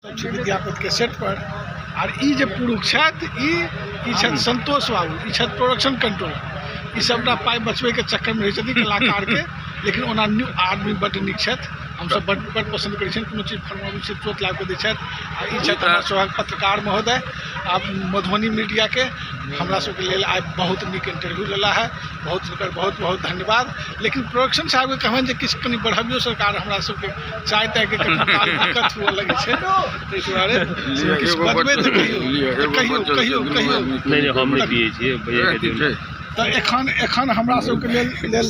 सब छी विद्यापतिके सेट पर। आर ई जे पुरुष छथि, ई ई छथि संतोष बाबू, ई छथि प्रोडक्शन कंट्रोलर। ई सबटा पाइ बचबैके चक्करमे रहै छथिन कलाकारके, लेकिन ओना न्यू आदमी बड्ड नीक छथि। हमसब बड्ड बड्ड पसन्द करै छियनि। कोनो चीज फरमाबै छियै, तुरत लाबि कऽ दै छथि। आ ई छथि हमरा सभक पत्रकार महोदय आ मधुबनी मीडियाके। हमरा सबके लेल आइ बहुत नीक इंटरव्यू लेला है, बहुत हुनकर बहुत बहुत धन्यवाद। लेकिन प्रोडक्शन साहबके कहबनि जे किछु कनि बढ़बियौ सरकार, हमरा सबके चाय तायके कखनो काल दिक्कत हुअ लगै छै, ताहि दुआरे से किछु बजबै तऽ कहियौ, कहियौ, कहियौ, कहियौ। नहि नहि, हम नहि पियै छियै, भैयाके दियौ। तऽ एखन एखन हमरा सबके लेल लेल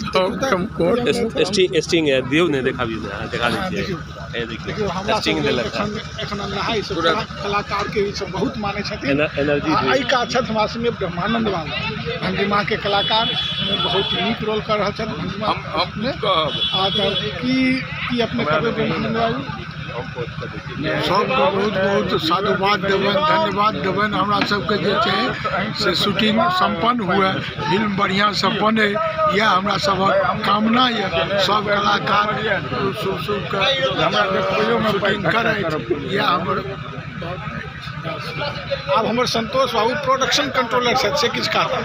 स्टिंग, स्टिंग है, दियौ ने, देखाबियौ ने। अहाँ देखा दै छियै। देखियौ। हे देखियौ। देखियौ, हमरा स्टिंग सबके देलक। एखन एखन नहाय सब कलाकारके ई सब बहुत मानै छथिन। एनर्जी। आ एहि काज छथि हमरा संगे ब्रह्मानंद बाबू, भंगिमाके कलाकार, बहुत नीक रोल कऽ रहल छथि भंगिमा हम मे। कहब। आ तऽ की की अपने कहबै ब्रह्मानंद बाबू? सबके बहुत बहुत साधुवाद देबनि, धन्यवाद देबनि। हमरा सबके जे छै से शूटिंग सम्पन्न हुए, फिल्म बढ़िआँसँ बनै, इएह हमरा सभक कामना यऽ। सब कलाकार शुभ शुभके शूटिंग करथि, इएह हमर। आब हमर संतोष बाबू प्रोडक्शन कंट्रोलर छथि, से किछु कहता।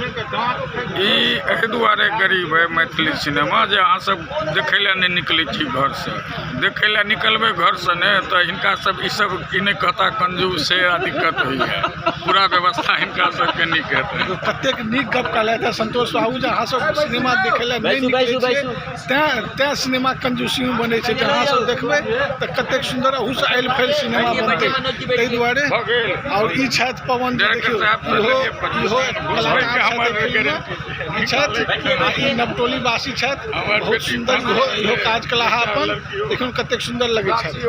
ई एहि दुआरे गरीब है मैथिली सिनेमा जे अहाँ सब देखै लए नहि निकलै छी घरसँ। देखै लए निकलबै घरसँ ने तऽ हिनका सब ई सब ई नहि कहता कंजूस से, आ दिक्कत होइए। पूरा व्यवस्था हिनका सबके नीक हेतै। कतेक नीक गप कहलथि हँ संतोष बाबू जे अहाँ सब सिनेमा देखै लए नहि बैसू, निकलै बैसू। छियै, तैं सिनेमा कंजूसीमे बनै छै। जे अहाँ सब देखबै तऽ कतेक सुन्दर अहूसँ आयल फैल सिनेमा बनतै, ताहि दुआरे। भऽ गेल। आओर ई छथि पवन जी, डायरेक्टर देखियौ, साहब से इहो लेलियै परमिशन। इहो कलाकार हमर छथि एहि फिल्ममे। ई छथि आ ई नवटोली वासी छथि। हमर बहुत बेटी सुन्दर इहो इहो काज कला है अपन, देखियौ कतेक सुन्दर लगै छथि।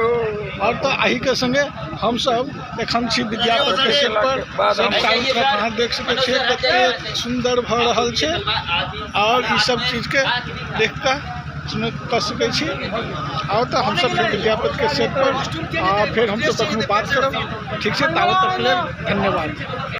आओर तऽ एहिके संगे हमसब एखन छी विद्यापतिके सेट पर। सब चारू तरफ अहाँ देख सकै छियै कतेक सुन्दर भऽ रहल छै। आओर ई सब चीजके देख कऽ इसमे कऽ सकै छी। आओर तऽ हमसब फेर विद्यापतिके सेट पर आ फेर हमसब कखनो बात करब, ठीक छै? ताबत तक लेल धन्यवाद।